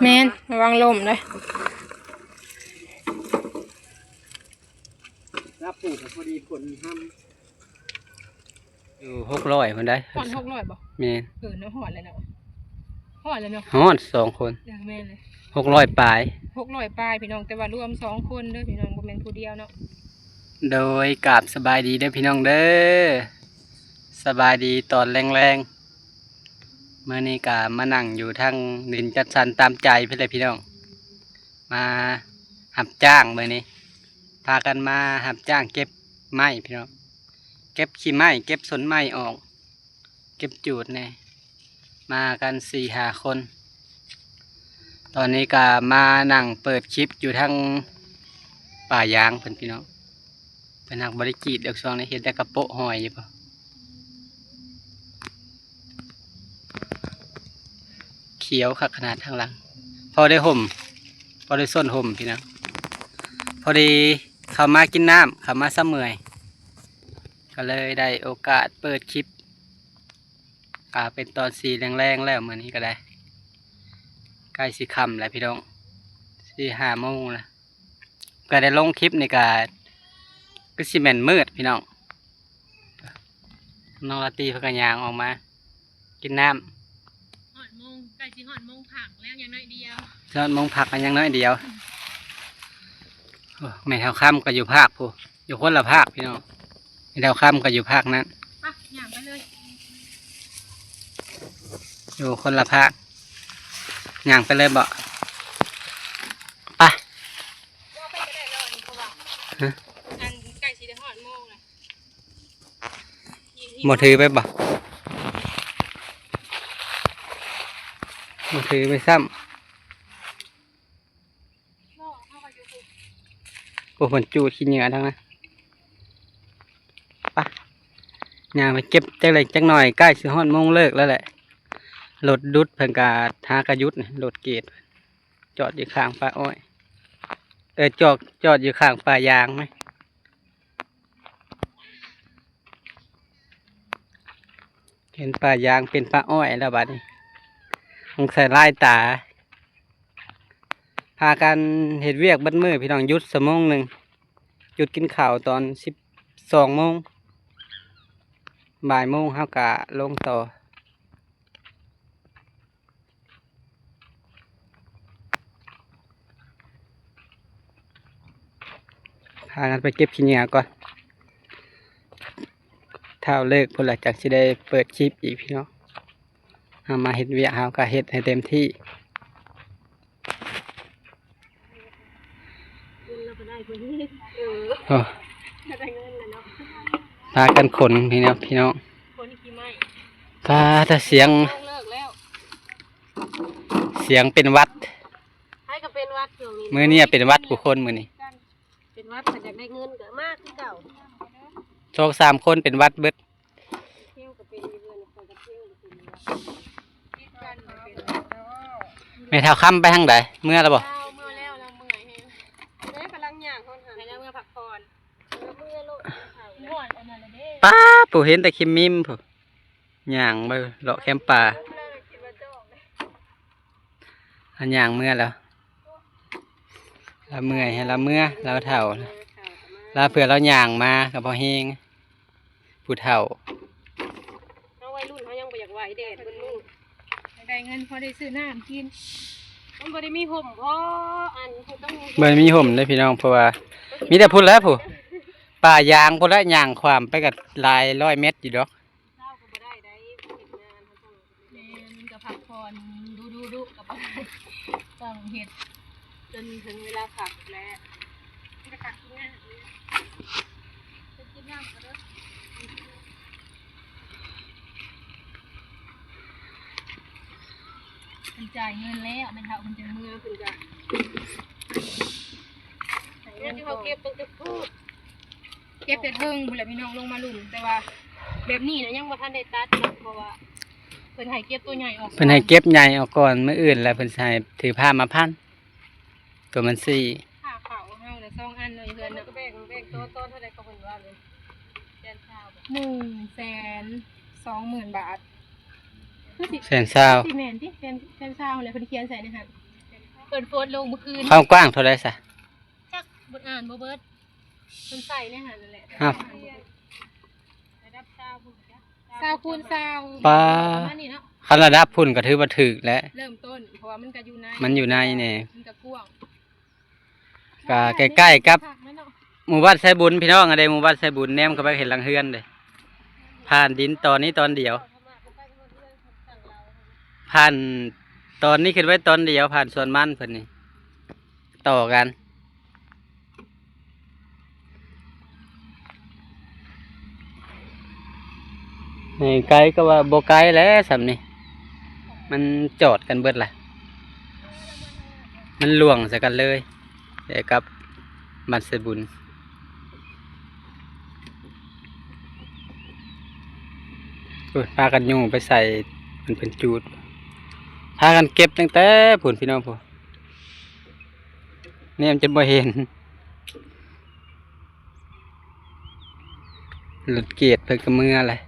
ແມ່ນ ລະວັງລົ້ມເດີ້. ລາປູກກໍພໍດີຜົນຫ້ຳ ຢູ່ຫົກຮ້ອຍພຸ້ນໃດ໋. ຮອດຫົກຮ້ອຍບໍ່? ແມ່ນ. ເອີເນາະ ຮອດແລ້ວເນາະ ຮອດແລ້ວເນາະ ຮອດສອງຄົນ. ເອີ ແມ່ນເລີຍ ຫົກຮ້ອຍປາຍ ຫົກຮ້ອຍປາຍພີ່ນ້ອງ ແຕ່ວ່າລວມສອງຄົນເດີ້ພີ່ນ້ອງ ບໍ່ແມ່ນຜູ້ດຽວເນາະ. ໂດຍ ກາບສະບາຍດີເດີ້ພີ່ນ້ອງເດີ້ ສະບາຍດີຕອນແລງໆ. ມື້ນີ້ກະມານັ່ງຢູ່ທາງດິນຈັດສັນຕາມໃຈພຸ້ນແຫຼະພີ່ນ້ອງ ມາຮັບຈ້າງມື້ນີ້ ພາກັນມາຮັບຈ້າງເກັບໄມ້ພີ່ນ້ອງ ເກັບຂີ້ໄມ້ ເກັບສົນໄມ້ອອກ ເກັບຈູດແດ່ ມາກັນສີ່ຫ້າຄົນ. ຕອນນີ້ກະມານັ່ງເປີດຄລິບຢູ່ທາງປ່າຢາງເພິ່ນພີ່ນ້ອງ ເພິ່ນຫາກບໍ່ໄດ້ກຣີດດອກ ຊ່ວງນີ້ເຮັດແຕ່ກະໂປະຫອຍຢູ່ພຸ້ນ. ຂຽວຄັກຂະໜາດທາງຫຼັງ ພໍໄດ້ຮົ່ມ ພໍໄດ້ສົ້ນຮົ່ມພີ່ນ້ອງ ພໍດີເຂົ້າມາກິນນ້ຳ ເຂົ້າມາຊະເມື່ອຍ ກໍເລີຍໄດ້ໂອກາດເປີດຄລິບ. ກະເປັນຕອນສີ່ແລງໆແລ້ວ ມື້ນີ້ກໍໄດ້ ໃກ້ຊິຄ່ຳແລ້ວພີ່ນ້ອງ ສີ່ຫ້າໂມງແລ້ວ. ກໍໄດ້ລົງຄລິບນີ້ກະຄືຊິແມ່ນມືດພີ່ນ້ອງ ນ້ອງລາຕີເພິ່ນກໍຍ່າງອອກມາກິນນ້ຳ. ຮອດໂມງ ໃກ້ຊິຮອດໂມງພັກແລ້ວ ຍັງໜ້ອຍດຽວ ຮອດໂມງພັກກໍຍັງໜ້ອຍດຽວ. ໂອ້ ແມ່ເຖົ້າຄຳກໍຢູ່ພາກພຸ້ນ ຢູ່ຄົນລະພາກພີ່ນ້ອງ ແມ່ເຖົ້າຄຳກໍຢູ່ພາກນັ້ນ ໄປ ຍ່າງໄປເລີຍ ຢູ່ຄົນລະພາກ ຍ່າງໄປເລີຍເບາະ ໄປ. ບໍ່ໄປກໍໄດ້ແລ້ວ ອັນນີ້ເພາະວ່າ ຮະ ອັນໃກ້ຊິໄດ້ຮອດໂມງແລ້ວ ບໍ່ຖືໄປບໍ່? ບໍ່ຖືໄປຊ້ຳ ໂອ້ ເພິ່ນຈູດຂີ້ເຫຍື້ອທັງນັ້ນ ໄປ ຍ່າງໄປເກັບຈັກເລັກຈັກໜ້ອຍ ໃກ້ຊິຮອດໂມງເລີກແລ້ວແຫຼະ. ລົດດຸດເພິ່ນກະຫາກະຢຸດ ລົດເກດ ຈອດຢູ່ຂ້າງປ່າອ້ອຍ ເອີ ຈອດ ຈອດຢູ່ຂ້າງປ່າຢາງແມະ ເຫັນປ່າຢາງເປັນປ່າອ້ອຍແລ້ວບາດນີ້ ສົງໄສລາຍຕາ. ພາກັນເຮັດວຽກເບິດມື້ພີ່ນ້ອງ ຢຸດຊົ່ວໂມງໜຶ່ງ ຢຸດກິນເຂົ້າຕອນສິບສອງໂມງ ບ່າຍໂມງເຮົາກະລົງຕໍ່. ພາກັນໄປເກັບຂີ້ເຫຍື້ອກ່ອນ ທ້າວເລີກພຸ້ນລະ ຈັ່ງຊິໄດ້ເປີດຄລິບອີກພີ່ນ້ອງ. ເຮົາມາເຮັດວຽກ ເຮົາກໍເຮັດໃຫ້ເຕັມທີ່. ເອີ ໂອ້ ໄດ້ເງິນແລ້ວເນາະ ພາກັນຂົນພີ່ນ້ອງ ພີ່ນ້ອງ ຂົນຂີ້ໄມ້ ປາດ ແຕ່ສຽງ ເລີກແລ້ວ ສຽງເປັນຫວັດ ໃຜກໍເປັນຫວັດຊ່ວງນີ້ ມື້ນີ້ເປັນຫວັດທຸກຄົນມື້ນີ້ ເປັນຫວັດ ຄັນຢາກໄດ້ເງິນກໍມາຄືເກົ່າ ສອງສາມຄົນເປັນຫວັດເບິດ. ແມ່ເຖົ້າຄຳໄປທາງໃດ? ເມືອແລ້ວບໍ່? ເມືອແລ້ວ ລາວເມື່ອຍແຮງ ໄດ້ກຳລັງຍ່າງຮອດຫັ້ນ ໃຫ້ລາວເມືອພັກຜ່ອນ ເມືອໂລດ ຮອດອັນນັ້ນແຫຼະເດ້ ປ້າ ຜູ້ເຫັນແຕ່ຄິມມິມຜູ້ ຍ່າງໄປເລາະແຄມປ່າ ລາວຍ່າງເມືອແລ້ວ ລາວເມື່ອຍ ໃຫ້ລາວເມືອ ລາວເຖົ້າ ລາວ ເພື່ອລາວຍ່າງມາກໍພໍແຮງ. ຜູ້ເຖົ້າ ເຮົາໄວລຸ້ນ ເຮົາຍັງບໍ່ຢາກໄຫວ ແດດເບິດມື້ ຢາກໄດ້ເງິນພໍໄດ້ຊື້ນ້ຳກິນ ມັນບໍ່ໄດ້ມີຮົ່ມພໍ ອັນ ບໍ່ໄດ້ມີຮົ່ມເດ້ພີ່ນ້ອງ ເພາະວ່າມີແຕ່ພຸ້ນແຫຼະຜູ້ ປ່າຢາງພຸ້ນແຫຼະ ຍ່າງຂ້າມໄປກໍຫຼາຍຮ້ອຍແມັດຢູ່ດອກ ເຊົ້າກໍບໍ່ໄດ້ໄດ໋ ເຮັດງານ ເຮົາຕ້ອງ ແມ່ນ ມັນກໍພັກຜ່ອນດຸໆໆ ກໍຕ້ອງເຮັດ ຈົນເຖິງເວລາພັກແລ້ວ ມັນກໍພັກກິນນ້ຳ ກິນນ້ຳກໍເດີ ເພິ່ນຈ່າຍເງິນແລ້ວ ແມ່ເຖົ້າເພິ່ນຈັ່ງເມືອ ເພິ່ນກໍ ແມ່ນທີ່ເຮົາເກັບຕັ້ງແຕ່ ເກັບແຕ່ເທິງພຸ້ນແຫຼະພີ່ນ້ອງ ລົງມາລຸ່ມ ແຕ່ວ່າແບບນີ້ນະ ຍັງບໍ່ທັນໄດ້ຕັດເນາະ ເພາະວ່າເພິ່ນໃຫ້ເກັບຕົວໃຫຍ່ອອກ ເພິ່ນໃຫ້ເກັບໃຫຍ່ອອກກ່ອນ ມື້ອື່ນແລ້ວເພິ່ນຊິໃຫ້ຖືພາມາພັນ ຕົວມັນສີ່ ຄ່າເຂົ້າເຮົານະ ສອງອັນເນາະ ຢູ່ເຮືອນເນາະ ແບ່ງ ແບ່ງໂຕຕອນເທົ່າໃດກໍເພິ່ນວ່າເລີຍ ແສນຊາວບໍ່? ໜຶ່ງແສນສອງໝື່ນບາດ ຄືຊິ ແສນຊາວ ຊິແມ່ນຕິ ແສນ ແສນຊາວແຫຼະ ເພິ່ນຂຽນໃສ່ໃນຫັ້ນ. ເພິ່ນໂພສລົງມື້ຄືນ. ຄວາມກວ້າງເທົ່າໃດຊະ? ຈັກ ບໍ່ອ່ານບໍ່ເບິດ. ເພິ່ນໃສ່ໃນຫັ້ນນັ້ນແຫຼະ. ຮະ? ລະດັບຊາວພຸ້ນ ຊາວຄູນຊາວ ປາ ປະມານນີ້ເນາະ. ຄັນລະດັບພຸ້ນກໍຖືວ່າຖືກແຫຼະ. ເລີ່ມຕົ້ນ ເພາະວ່າມັນກໍຢູ່ໃນ ມັນຢູ່ໃນນີ້ ມັນກໍກວ້າງ. ກະໃກ້ໆກັບ ຄັກແລ້ວເນາະ ໝູ່ບ້ານໄຊບຸນພີ່ນ້ອງ. ອັນໃດໝູ່ບ້ານໄຊບຸນ ແນມເຂົ້າໄປເຫັນຫຼັງເຮືອນເດ້. ຜ່ານດິນຕອນນີ້ຕອນດຽວ ຜ່ານຕອນນີ້ຂຶ້ນໄວ້ຕອນດຽວ ຜ່ານສວນມັນເພິ່ນນີ້ ຕໍ່ກັນ. ໃນໄກກໍວ່າບໍ່ໄກແຫຼະສ່ຳນີ້ ມັນຈອດກັນເບິດລະ ມັນລ່ວງໃສ່ກັນເລີຍ ແຕ່ກັບບ້ານໄຊບຸນ. ໂອ້ຍ ພາກັນຍູ້ໄປໃສ່ ມັນເປັນຈູດ ພາກັນເກັບຕັ້ງແຕ່ພຸ້ນພີ່ນ້ອງພຸ້ນ. ແນມຈົນບໍ່ເຫັນ ລົດເກດເພິ່ນກໍເມືອແຫຼະ.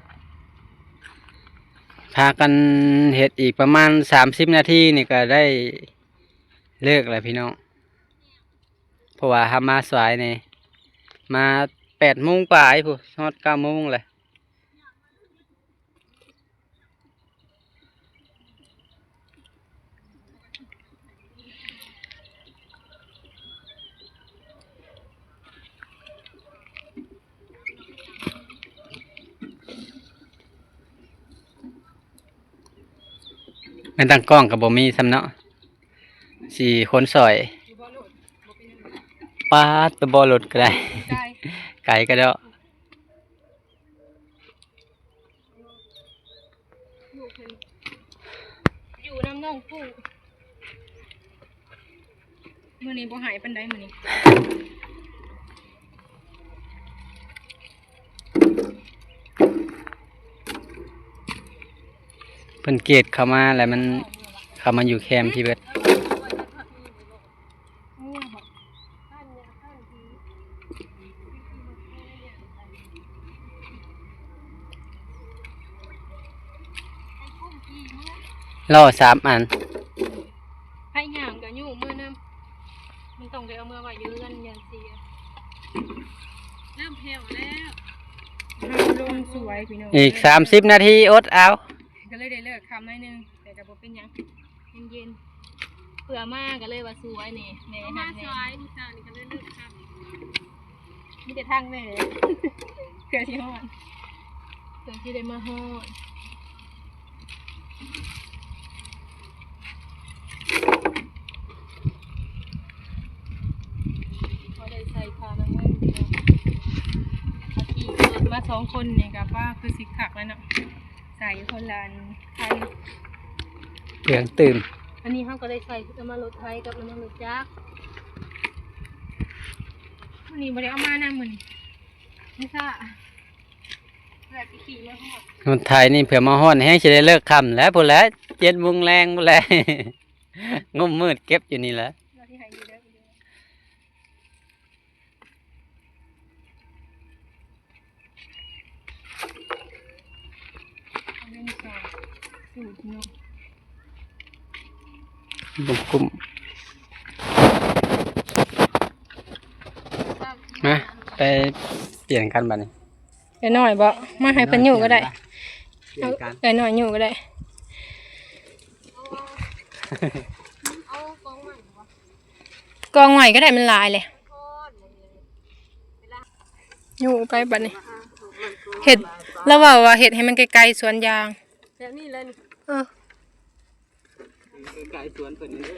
ພາກັນເຮັດອີກປະມານສາມສິບນາທີນີ້ກໍໄດ້ເລີກແລ້ວພີ່ນ້ອງ ເພາະວ່າເຮົາມາສາຍນີ້ ມາແປດໂມງປາຍພຸ້ນ ຮອດເກົ້າໂມງແລ້ວ. ແມ່ນຕັ້ງກ້ອງກໍບໍ່ມີຊ້ຳເນາະ ສີ່ຄົນຊ່ອຍ. ປາດ ບໍ່ລົດກໍໄດ້ ໄກ ໄກກະເດາະ. ຢູ່ນຳນ້ອງປູ່ ມື້ນີ້ບໍ່ໃຫ້ປານໃດມື້ນີ້. ເພິ່ນເກດເຂົ້າມາແລ້ວ ມັນເຂົ້າມາຢູ່ແຄມພີ້ເບິດ. ລໍ້ສາມອັນ ໃຜຍ່າງກໍຍູ້ເມືອນຳ ມັນຕ້ອງໄດ້ເອົາເມືອໄວ້ຢູ່ເຮືອນ ຢ້ານເສຍ. ເລີ່ມແຜ່ວແລ້ວ ເຮົາລົງສວຍພີ່ນ້ອງ ອີກສາມສິບນາທີອົດເອົາ ກໍເລີຍໄດ້ເລີກຄ່ຳໜ້ອຍໜຶ່ງ ແຕ່ກໍບໍ່ເປັນຫຍັງ ເຢັນໆ ເພື່ອມາກໍເລີຍວ່າສວຍນີ້ ແມ່ ເຮົາມາສວຍມື້ເຊົ້ານີ້ກໍເລີຍເລີກຄ່ຳ ມີແຕ່ທາງແມ່ ເພື່ອຊິຮອດ ເພື່ອຊິໄດ້ມາຮອດ. ພໍໄດ້ໃສ່ຜ້າອະນາໄມ ຂີ່ລົດມາສອງຄົນນີ້ກໍ ປ້າ ຄືຊິຄັກແລ້ວເນາະ ໃສ່ຄົນລະອັນ ໄທ ເຄື່ອງຕື່ມ. ອັນນີ້ເຮົາກໍໄດ້ໃສ່ ເອົາມາລົດໄຖກັບອັນນັ້ນລົດຈັກ ມື້ນີ້ບໍ່ໄດ້ເອົາມານຳ ມື້ນີ້ ມື້ຊ້າ ແບບຂີ່ມາຮອດ ລົດໄຖນີ້ເພື່ອມາຮອດແຮງ ຊິໄດ້ເລີກຄ່ຳແລ້ວພຸ້ນແຫຼະ ເຈັດໂມງແລງພຸ້ນແຫຼະ ງຸ້ມມືດເກັບຢູ່ນີ້ແຫຼະ. ບໍ່ກຸ້ມ ມາ ໄປປ່ຽນກັນບາດນີ້. ເອື້ອຍນ້ອຍບໍ? ມາໃຫ້ເພິ່ນຍູ້ກໍໄດ້ ປ່ຽນກັນ ເອື້ອຍນ້ອຍຍູ້ກໍໄດ້. ກອງໃໝ່ກໍໄດ້ ມັນຫຼາຍແຫຼະ ຍູ້ໄປບາດນີ້. ເຮັດ ລາວເວົ້າວ່າເຮັດໃຫ້ມັນໄກໆສວນຢາງ ແບບນີ້ເລີຍນີ້ ເອີ ໄກສວນເພິ່ນເດີ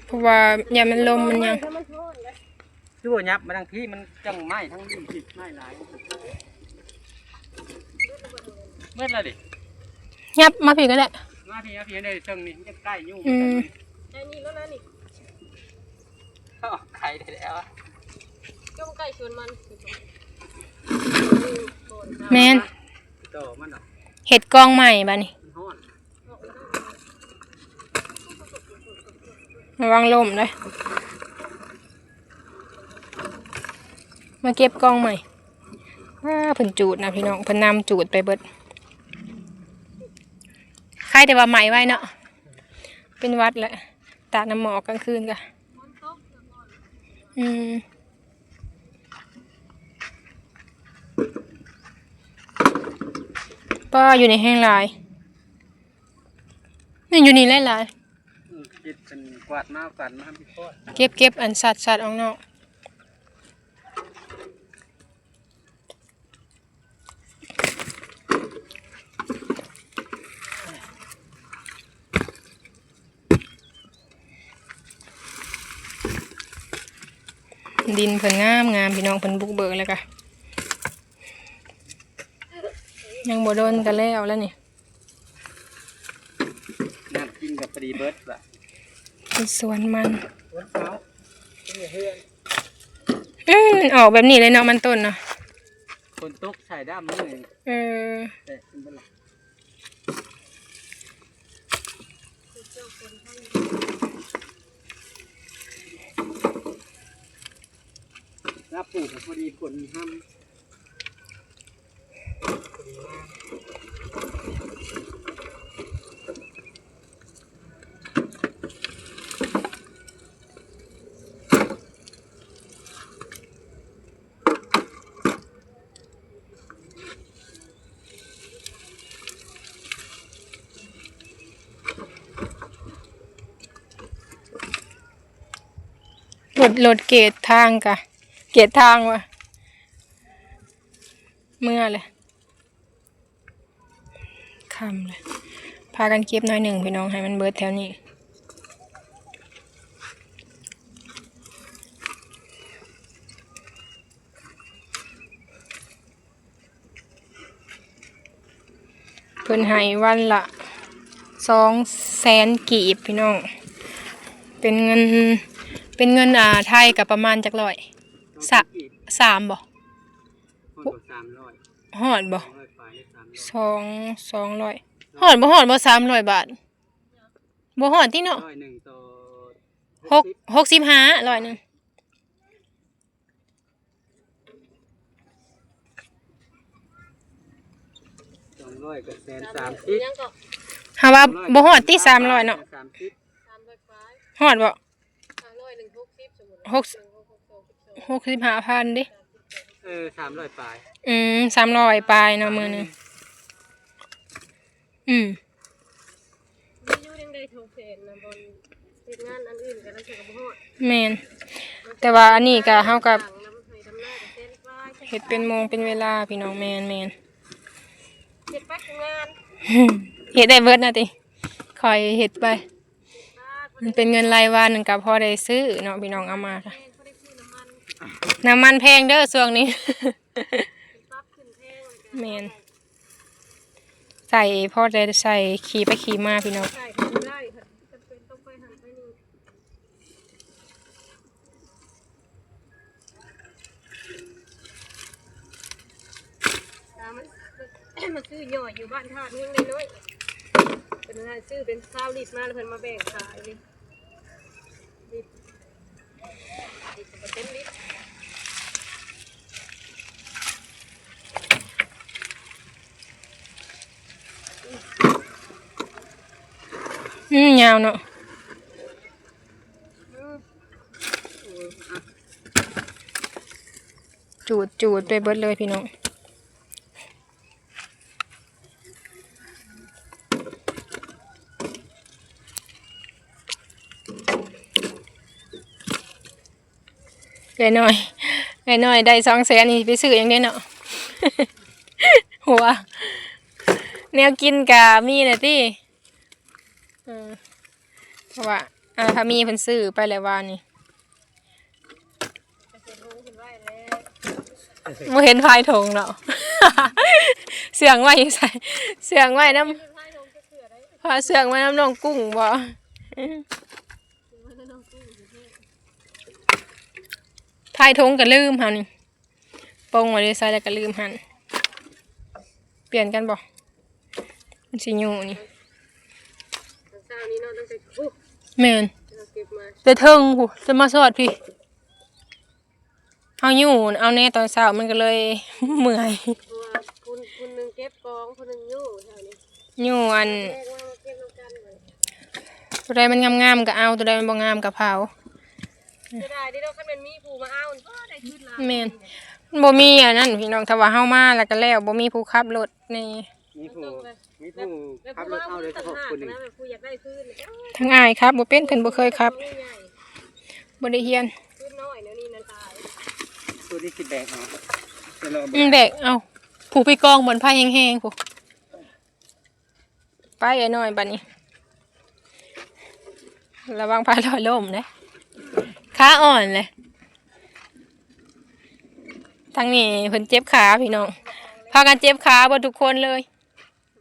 ເພາະວ່າຢ້ານມັນລົມມັນຫຍັງ. ຄືບໍ່ຫຍັບມາທາງພີ້ ມັນຈັ່ງໄໝ້ທາງພີ້ ໄໝ້ຫຼາຍ. ເບິດແລ້ວເດ ຫຍັບມາພີ້ກໍໄດ້ ມາພີ້ ມາພີ້ ໄດ້ເຊິ່ງນີ້ ມັນຈະໃກ້ຢູ່ ອືມ ໄດ້ນີ້ແລ້ວນະນີ້ ເອົາໄຂ່ໄດ້ແລ້ວ ຈົ່ງໃກ້ສວນມັນ ແມ່ນ ຕໍ່ມັນເນາະ ເຮັດກອງໃໝ່ບາດນີ້ ມັນຮ້ອນ. ລະວັງລົ້ມເດີ ມາເກັບກອງໃໝ່. ອ້າ ເພິ່ນຈູດນະພີ່ນ້ອງ ເພິ່ນນຳຈູດໄປເບິດ. ໃຄແຕ່ວ່າໄໝ້ໄວເນາະ ເປັນຫວັດແຫຼະ. ຕາກນ້ຳໝໍ້ອອກກາງຄືນກະ ອືມ ປ້າ ຢູ່ນີ້ແຮງຫຼາຍ ນີ້ ຢູ່ນີ້ຫຼາຍໆ ເອີ ເກັບເປັນກວາດມາ ກວາດມາ ເກັບ ເກັບອັນສັດ ສັດອອກນອກ. ດິນເພິ່ນງາມໆ ພີ່ນ້ອງ ເພິ່ນບຸກເບີກແລ້ວກະ ຍັງບໍ່ດົນກະແລ້ວແລ້ວນີ້. ນ້ຳກິນກໍພໍດີເບິດລະ ເປັນສວນມັນ ສວນເຂົາ ເປັນເຮືອນ ອືມ ອອກແບບນີ້ເລີຍເນາະ ມັນຕົ້ນເນາະ ຝົນຕົກໃສ່ດຳເລີຍ ເອີ ແຕກເປັນເບິດລະ ລາປູກກໍພໍດີຜົນຮຳ. ລົດ ລົດເກດທາງກະ ເກດທາງວ່າ ເມືອແຫຼະ ຄ່ຳແລ້ວ ພາກັນເກັບໜ້ອຍໜຶ່ງພີ່ນ້ອງ ໃຫ້ມັນເບິດແຖວນີ້. ເພິ່ນໃຫ້ວັນລະສອງແສນກີບພີ່ນ້ອງ ເປັນເງິນ ເປັນເງິນ ອ່າ ໄທກະປະມານຈັກຮ້ອຍ ສາມ ສາມບໍ່ ຮອດບໍ່ ສາມຮ້ອຍ ຮອດບໍ່ ສອງຮ້ອຍປາຍ ສາມຮ້ອຍ ສອງ ສອງຮ້ອຍ ຮອດບໍ່ ຮອດບໍ່ ສາມຮ້ອຍບາດ ບໍ່ຮອດຕິເນາະ ຮ້ອຍໜຶ່ງຕໍ່ ຫົກ ຫົກສິບຫ້າ ຮ້ອຍໜຶ່ງ ສອງຮ້ອຍກະແສນສາມສິບ ຫາວ່າບໍ່ຮອດຕິ ສາມຮ້ອຍເນາະ ສາມສິບ ຮອດບໍ່ ຫ້າຮ້ອຍໜຶ່ງ ຫົກສິບ ສົມມຸດ ຫົກ ຫົກສິບຫ້າພັນເດ້ ເອີ ສາມຮ້ອຍປາຍ ອືມ ສາມຮ້ອຍປາຍເນາະ ມື້ໜຶ່ງ ອືມ ມີຢູ່ຍັງໄດ້ສອງແສນນະ ບ່ອນເຮັດງານອັນອື່ນກະລາງເທື່ອກະບໍ່ຮອດ ແມ່ນ ແຕ່ວ່າອັນນີ້ກະເຮົາກະ ດຳໄຮ່ດຳນາກະແສນປາຍ ເຮັດເປັນໂມງເປັນເວລາພີ່ນ້ອງ ແມ່ນໆ ເຮັດໄປຄືງານ ເຮັດໄດ້ເບິດນະຕິ ຂ້ອຍເຮັດໄປ ມັນເປັນເງິນລາຍວັນ ມັນກະພໍໄດ້ຊື້ເນາະພີ່ນ້ອງ ເອົາມາ ນ້ຳມັນແພງເດີຊ່ວງນີ້ ແມ່ນ ໃສ່ພໍໄດ້ໃສ່ຂີ່ໄປຂີ່ມາພີ່ນ້ອງ. ມາຊື້ຫຍໍ້ຢູ່ບ້ານທາດເມືອງໄດນ້ອຍ ເພິ່ນໃຫ້ຊື້ເປັນຊາວລິດມາ ແລ້ວເພິ່ນມາແບ່ງຂາຍ ລິດ ລິດກະເຕັມລິດ ອືມ ຍາວເນາະ. ຈູດໆ ໄປເບິດເລີຍພີ່ນ້ອງ. ເອື້ອຍນ້ອຍ ເອື້ອຍນ້ອຍໄດ້ສອງແສນນີ້ ໄປຊື້ຫຍັງເດເນາະ ຫົວ ແນວກິນກະມີແຫຼະຕິ. ເອີ ເພາະວ່າ ອ່າ ພາມີເພິ່ນຊື້ໄປແລ້ວວານນີ້ ບໍ່ເຫັນພາຍຖົງເນາະ ເຊື່ອງໄວ້ຢູ່ໃສ ເຊື່ອງໄວ້ນຳ ພາເຊື່ອງໄວ້ນຳນ້ອງກຸ້ງບໍ? ພາຍຖົງກະລືມເຮົານີ້. ປົງໄວ້ຢູ່ໃສແລ້ວກະລືມຫັ້ນ ປ່ຽນກັນບໍ? ມັນຊິຢູ່ນີ້ ຕອນເຊົ້ານີ້ເນາະ ຕັ້ງແຕ່ ໂອ້ ແມ່ນ ເຮົາເກັບມາ ແຕ່ເທິງພຸ້ນ ຈົນມາຊອດພີ້ ເຮົາຢູ່ເອົາແນ່ຕອນເຊົ້າ ມັນກະເລີຍເມື່ອຍ ເພາະວ່າຜູ້ ຜູ້ໜຶ່ງເກັບກອງ ຜູ້ໜຶ່ງຢູ່ແຖວນີ້ ຢູ່ອັນ ແລກມາ ມາເກັບນຳກັນ ເອີ ຕົວໃດມັນງາມໆກໍເອົາ ຕົວໃດມັນບໍ່ງາມກໍເຜົາ. ເສຍດາຍເດ້ເນາະ ຄັນແມ່ນມີຜູ້ມາເອົາ ກໍໄດ້ຄືນຫຼາຍ. ແມ່ນ ມັນບໍ່ມີອັນນັ້ນພີ່ນ້ອງ ຖ້າວ່າເຮົາມາແລ້ວກໍແລ້ວ ບໍ່ມີຜູ້ຂັບລົດນີ້. ມີຜູ້ ມີຜູ້ຂັບລົດເອົາໂດຍສະເພາະຄົນໜຶ່ງ ທາງອ້າຍຂັບບໍ່ເປັນ ເພິ່ນບໍ່ເຄີຍຂັບ ບໍ່ໄດ້ຮຽນ. ຕົວນີ້ຊິແບກເອົາ ອືມ ແບກເອົາ ຜູ້ໄປກອງບ່ອນໄຟແຮງໆ ຜູ້ ໄປອ້າຍນ້ອຍບັດນີ້ ລະວັງພາລອຍລົ້ມເດ້ ຂາອ່ອນເລີຍ. ທາງນີ້ເພິ່ນເຈັບຂາພີ່ນ້ອງ ພາກັນເຈັບຂາເບິດທຸກຄົນເລີຍ. ສະ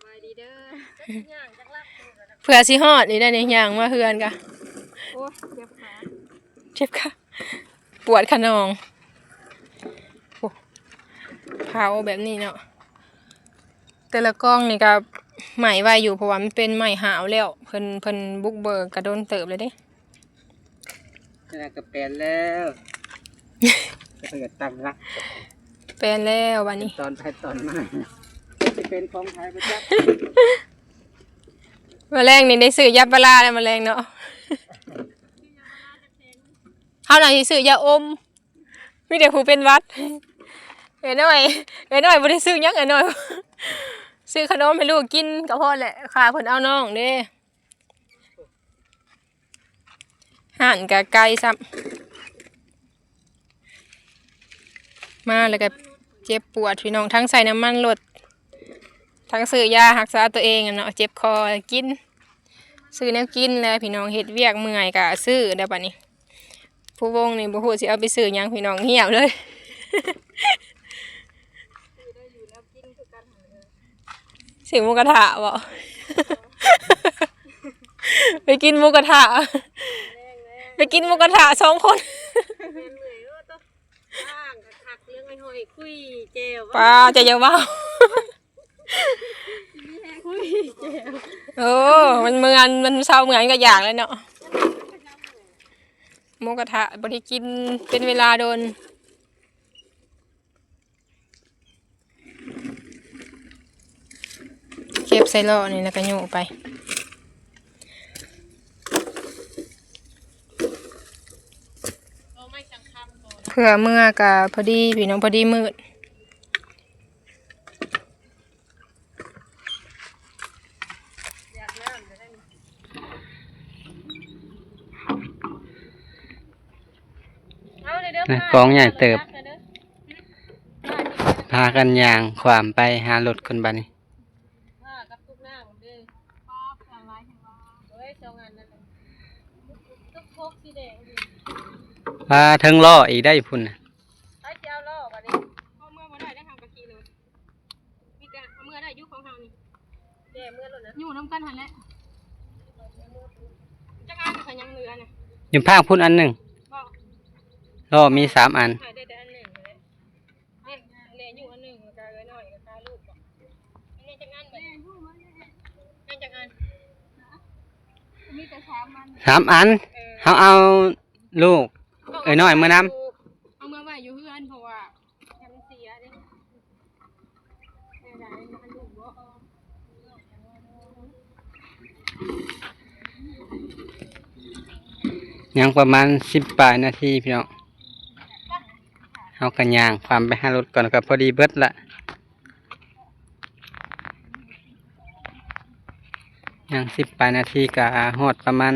ບາຍດີເດີ ເພື່ອຊິຮອດນີ້ໄດ໋ນີ້ ຍ່າງມາເຮືອນກະ ໂອ້ຍ ເຈັບຂາ ເຈັບຂາ ປວດຂະໜອງ. ໂອ້ ເຜົາແບບນີ້ເນາະ ແຕ່ລະກອງນີ້ກະໄໝ້ໄວຢູ່ ເພາະວ່າມັນເປັນໄມ້ຫ້າວແລ້ວ ເພິ່ນ ເພິ່ນບຸກເບີກກະດົນເຕີບແລ້ວເດ້. ຂະໜາດກະແປນແລ້ວ ເພິ່ນກະຕັ້ງຫຼັກ ແປນແລ້ວບັດນີ້ ຕອນໄປຕອນມາ ຊິເປັນຂອງໃຜບໍ່ຈັກ. ມື້ແລງນີ້ໄດ້ຊື້ຢາປາລາແລ້ວມື້ແລງເນາະ ເຮົາໜ້າຊິຊື້ຢາອົມ ມີແຕ່ຜູ້ເປັນຫວັດ. ເອື້ອຍນ້ອຍ ເອື້ອຍນ້ອຍບໍ່ໄດ້ຊື້ຫຍັງ ເອື້ອຍນ້ອຍ ຊື້ຂະໜົມໃຫ້ລູກກິນກໍພໍແຫຼະ ຄ່າເພິ່ນເອົານ້ອງເດ້. ຮ້ານກະໄກຊ້ຳ ມາແລ້ວກະເຈັບປວດພີ່ນ້ອງ ທັງໃສ່ນ້ຳມັນລົດ ທັງຊື້ຢາຮັກສາຕົວເອງຫັ້ນເນາະ ເຈັບຄໍກິນ ຊື້ແນວກິນແຫຼະພີ່ນ້ອງ ເຮັດວຽກເມື່ອຍກະຊື້ແລ້ວບັດນີ້. ຜູ້ວົງນີ້ບໍ່ຮູ້ຊິເອົາໄປຊື້ຫຍັງພີ່ນ້ອງ ງຽບເລີຍ. ຊື້ໝູກະທະບໍ ໄປກິນໝູກະທະ ໄປກິນໝູກະທະສອງຄົນ. ປາ ເຈົ້າຢ່າເວົ້າ ໂອ້ ມັນເມື່ອຍ ມັນເຊົາເມື່ອຍ ມັນກໍຢາກແລ້ວເນາະ. ໝູກະທະບໍ່ໄດ້ກິນເປັນເວລາດົນ. ເກັບໃສ່ລໍ້ນີ້ແລ້ວກໍໂຍະໄປ ເພື່ອເມືອກະພໍດີພີ່ນ້ອງ ພໍດີມື້. ນະ ກອງໃຫຍ່ເຕີບ ພາກັນຍ່າງຂວາມໄປຫາລົດກ່ອນບັດນີ້. ພາເທິງລໍ້ອີກໄດ້ພຸ້ນນະ. ໃຜຊິເອົາລໍ້ບັດນີ້ ເອົາເມືອບໍ່ໄດ້ ໄດ້ເຮົາກໍຂີ່ລົດ ມີແຕ່ເອົາເມືອໄດ້ຢູ່ຂອງເຮົານີ້ ແກ່ເມືອໂລດນະ ຢູ່ນຳກັນຫັ້ນແຫຼະ. ຈັກອັນກໍຍັງເຫຼືອນະ ຢູ່ພາກພຸ້ນອັນໜຶ່ງ ບໍ່ ລໍ້ມີສາມອັນ ໃຫ້ໄດ້ແຕ່ອັນໜຶ່ງແຫຼະ ແມ່ນແຫຼະ ຢູ່ອັນໜຶ່ງ ແລ້ວກໍເອື້ອຍນ້ອຍກໍພາລູກບໍ ແມ່ນຈັກອັນບັດນີ້ ແມ່ນຈັກອັນ ມີແຕ່ສາມອັນ ສາມອັນ ເອີ ເຮົາເອົາລູກເອື້ອຍນ້ອຍເມືອນຳ ເອົາເມືອໄວ້ຢູ່ເຮືອນ ເພາະວ່າ ຍັງປະມານສິບປາຍນາທີພີ່ນ້ອງ ເຮົາກໍຍ່າງຄວາມໄປຫາລົດກ່ອນ ກໍພໍດີເບິດລະ ຍັງສິບປາຍນາທີ ກໍຮອດປະມານ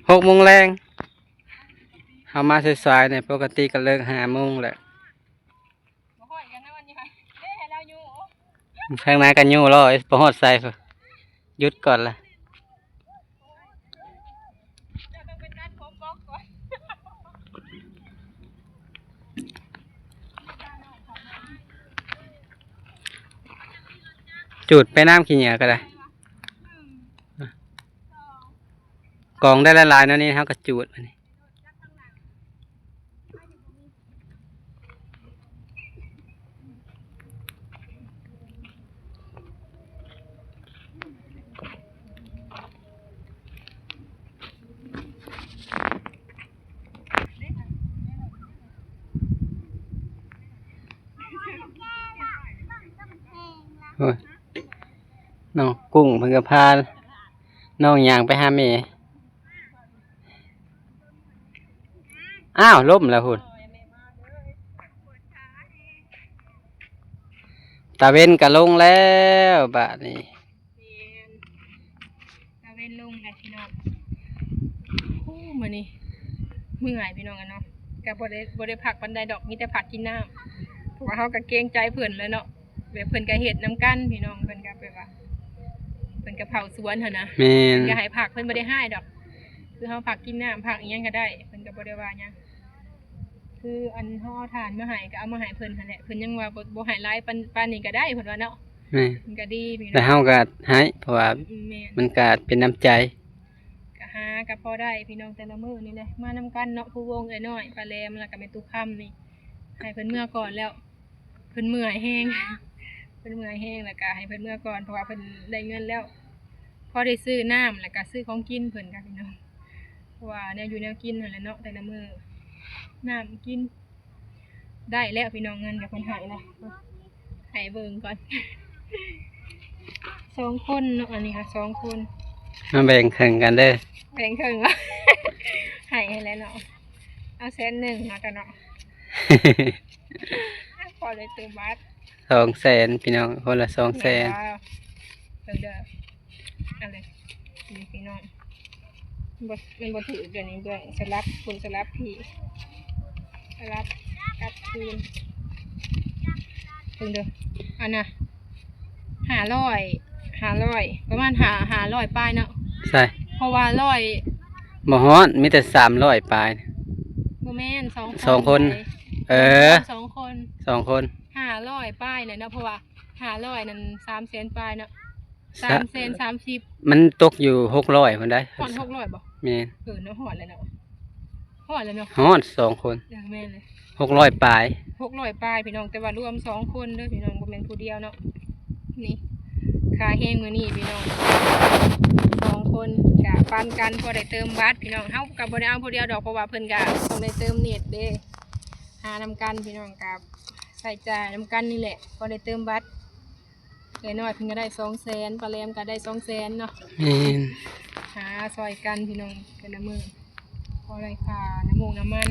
ຫົກໂມງແລງ. ເຮົາມາສາຍໆນີ້ ປົກກະຕິກໍເລີກຫ້າໂມງແລ້ວ. ບໍ່ຄ່ອຍກັນນະ ວັນນີ້ ເດ້ ໃຫ້ລາວຢູ່ ທາງໜ້າກໍຢູ່ລໍ ບໍ່ຮອດໃສພຸ້ນ ຢຸດກ່ອນລະ. ເຈົ້າຕ້ອງໄປຕັດຜົມບລັອກກ່ອນ. ຈູດໄປນ້ຳຂີ້ເຫຍື້ອກໍໄດ້. ກອງໄດ້ຫຼາຍໆ ແນວນີ້ ເຮົາກໍຈູດບາດນີ້. ໂອ້ຍ ນ້ອງກຸ້ງເພິ່ນກໍພານ້ອງຍ່າງໄປຫາແມ່. ອ້າວ ລົ້ມແລ້ວພຸ້ນ. ຕາເວັນກໍລົງແລ້ວບາດນີ້. ແມ່ນ ຕາເວັນລົງແລ້ວພີ່ນ້ອງ. ໂອ້ ມື້ນີ້ເມື່ອຍພີ່ນ້ອງເອີຍເນາະ, ກໍບໍ່ໄດ້ ບໍ່ໄດ້ພັກປານໃດດອກ ມີແຕ່ພັກກິນນ້ຳ ເພາະວ່າເຮົາກໍເກງໃຈເພິ່ນແຫຼະເນາະ. ແບບເພິ່ນກໍເຮັດນຳກັນພີ່ນ້ອງ, ເພິ່ນກໍແບບວ່າ ເພິ່ນກໍເຝົ້າສວນຫັ້ນນະ. ແມ່ນ ເພິ່ນກໍໃຫ້ພັກ ເພິ່ນບໍ່ໄດ້ຮ້າຍດອກ, ຄືເຮົາພັກກິນນ້ຳ ພັກອີ່ຫຍັງກໍໄດ້ ເພິ່ນກໍບໍ່ໄດ້ວ່າຫຍັງ. ຄືອັນເຮົາເອົາຖ່ານມາໃຫ້ ກໍເອົາມາໃຫ້ເພິ່ນຫັ້ນແຫຼະ, ເພິ່ນຍັງວ່າບໍ່ ບໍ່ໃຫ້ຫຼາຍປານ ປານນີ້ກໍໄດ້ ເພິ່ນວ່າເນາະ. ແມ່ນ ມັນກໍດີພີ່ນ້ອງ, ແຕ່ເຮົາກໍໃຫ້ ເພາະວ່າ ອືມ ແມ່ນ ມັນກໍເປັນນ້ຳໃຈ. ກໍຫາກໍພໍໄດ້ພີ່ນ້ອງ, ແຕ່ລະມື້ນີ້ແຫຼະ ມານຳກັນເນາະ, ພູວົງ ເອື້ອຍນ້ອຍ ປ້າແຫຼມ ແລ້ວກໍແມ່ຕູ້ຄຳນີ້ ໃຫ້ເພິ່ນເມືອກ່ອນແລ້ວ. ເພິ່ນເມື່ອຍແຮງ ເພິ່ນເມື່ອຍແຮງ ແລ້ວກະໃຫ້ເພິ່ນເມືອກ່ອນ ເພາະວ່າເພິ່ນໄດ້ເງິນແລ້ວ ພໍໄດ້ຊື້ນ້ຳ ແລ້ວກະຊື້ຂອງກິນເພິ່ນກະພີ່ນ້ອງ, ເພາະວ່າແນວຢູ່ແນວກິນຫັ້ນແຫຼະເນາະ ແຕ່ລະມື້ ນ້ຳກິນ ໄດ້ແລ້ວພີ່ນ້ອງ, ເງິນກະເພິ່ນໃຫ້ແລ້ວ ໃຫ້ເບິ່ງກ່ອນ ສອງຄົນເນາະ ອັນນີ້ຫາ ສອງຄົນ ມາແບ່ງເຄິ່ງກັນເດີ ແບ່ງເຄິ່ງ ໃຫ້ຫັ້ນແຫຼະເນາະ ເອົາແສນໜຶ່ງເນາະ ເຈົ້າເນາະ. ພໍໄດ້ຕື່ມບັດ ສອງແສນພີ່ນ້ອງ, ຄົນລະສອງແສນ ແມ່ນບໍ່? ເບິ່ງເດີ ເອົາເລີຍ ນີ້ພີ່ນ້ອງ ບໍ່ ມັນບໍ່ຖືກ ດຽວນີ້ເບິ່ງ ສະຫຼັບພຸ້ນສະຫຼັບພີ້ ສະຫຼັບກັບຄືນ ເບິ່ງເດີ ອັນນ່າ ຫ້າຮ້ອຍ ຫ້າຮ້ອຍ ປະມານຫ້າ ຫ້າຮ້ອຍປາຍເນາະ ໃຊ່ ເພາະວ່າຮ້ອຍ ບໍ່ຮອດ ມີແຕ່ສາມຮ້ອຍປາຍ ບໍ່ແມ່ນ ສອງຄົນ ສອງຄົນ ໄດ ເອີ ສອງຄົນ ສອງຄົນ ຫ້າຮ້ອຍປາຍແຫຼະເນາະ ເພາະວ່າຫ້າຮ້ອຍນັ້ນສາມແສນປາຍເນາະ ສະ ສາມແສນສາມສິບ ມັນຕົກຢູ່ຫົກຮ້ອຍພຸ້ນໃດ ຮອດຫົກຮ້ອຍບໍ່? ແມ່ນ ເອີເນາະ ຮອດແລ້ວເນາະ ຮອດແລ້ວເນາະ ຮອດສອງຄົນ ເອີ ແມ່ນເລີຍ ຫົກຮ້ອຍປາຍ ຫົກຮ້ອຍປາຍພີ່ນ້ອງ ແຕ່ວ່າລວມສອງຄົນເດີພີ່ນ້ອງ ບໍ່ແມ່ນຜູ້ດຽວເນາະ. ນີ້ຄ່າແຮງມື້ນີ້ພີ່ນ້ອງ ສອງຄົນກະປັນກັນ ພໍໄດ້ເຕີມບັດພີ່ນ້ອງ, ເຮົາກະບໍ່ໄດ້ເອົາຜູ້ດຽວດອກ ເພາະວ່າເພິ່ນກະຕ້ອງໄດ້ເຕີມເນັດເດ້ ຫານຳກັນພີ່ນ້ອງ ກະໃຊ້ຈ່າຍນຳກັນນີ້ແຫຼະ ພໍໄດ້ເຕີມບັດ. ເອື້ອຍນ້ອຍເພິ່ນກໍໄດ້ສອງແສນ ປ້າແຫຼມກໍໄດ້ສອງແສນເນາະ ແມ່ນ ຫາຊ່ອຍກັນພີ່ນ້ອງ ແຕ່ລະມື້ພໍໄດ້ຄ່ານ້ຳມູກນ້ຳມັນ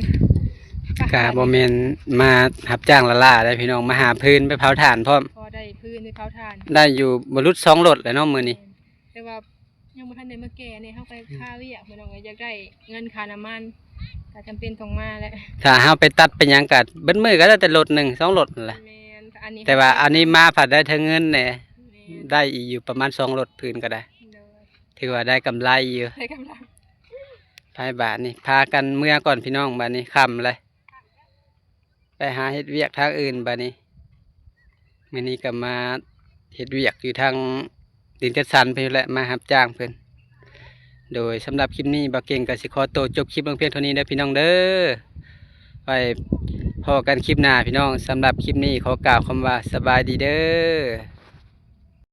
ກະບໍ່ແມ່ນມາຮັບຈ້າງລ້າໆໄດ໋ພີ່ນ້ອງ ມາຫາຟືນໄປເຜົາຖ່ານພ້ອມ ພໍໄດ້ຟືນໄປເຜົາຖ່ານ ໄດ້ຢູ່ບໍ່ຫຼຸດສອງລົດແຫຼະເນາະມື້ນີ້ ແມ່ນ ແຕ່ວ່າຍັງບໍ່ທັນໄດ້ມາແກ່ນີ້ ເຮົາໄປຄາວຽກພີ່ນ້ອງເອີຍ ຢາກໄດ້ເງິນຄ່ານ້ຳມັນ ກໍຈຳເປັນຕ້ອງມາແຫຼະ ຖ້າເຮົາໄປຕັດໄປຫຍັງກໍເບິດມື້ກໍໄດ້ແຕ່ລົດໜຶ່ງສອງລົດຫັ້ນແຫຼະ ແມ່ນ ແຕ່ວ່າອັນນີ້ມາພັດໄດ້ເຖິງເງິນແດ່ ແມ່ນ ໄດ້ອີກຢູ່ປະມານສອງລົດຟືນກໍໄດ້ ໂດຍ ຖືວ່າໄດ້ກຳໄລຢູ່ ໄດ້ກຳໄລ ໄປບາດນີ້ ພາກັນເມືອກ່ອນພີ່ນ້ອງ ບາດນີ້ຄ່ຳແລ້ວ ໄປຫາເຮັດວຽກທາງອື່ນບາດນີ້ ມື້ນີ້ກໍມາເຮັດວຽກຢູ່ທາງດິນຈັດສັນເພິ່ນແຫຼະ ມາຮັບຈ້າງເພິ່ນ ໂດຍສຳລັບຄລິບນີ້ ບ່າວເກັ່ງກໍຊິຂໍໂຕຈົບຄລິບລົງພຽງເທົ່ານີ້ເດີພີ່ນ້ອງເດີ ໄວ້ພໍ້ກັນຄລິບໜ້າພີ່ນ້ອງ ສຳລັບຄລິບນີ້ຂໍກ່າວຄຳວ່າສະບາຍດີເດີ.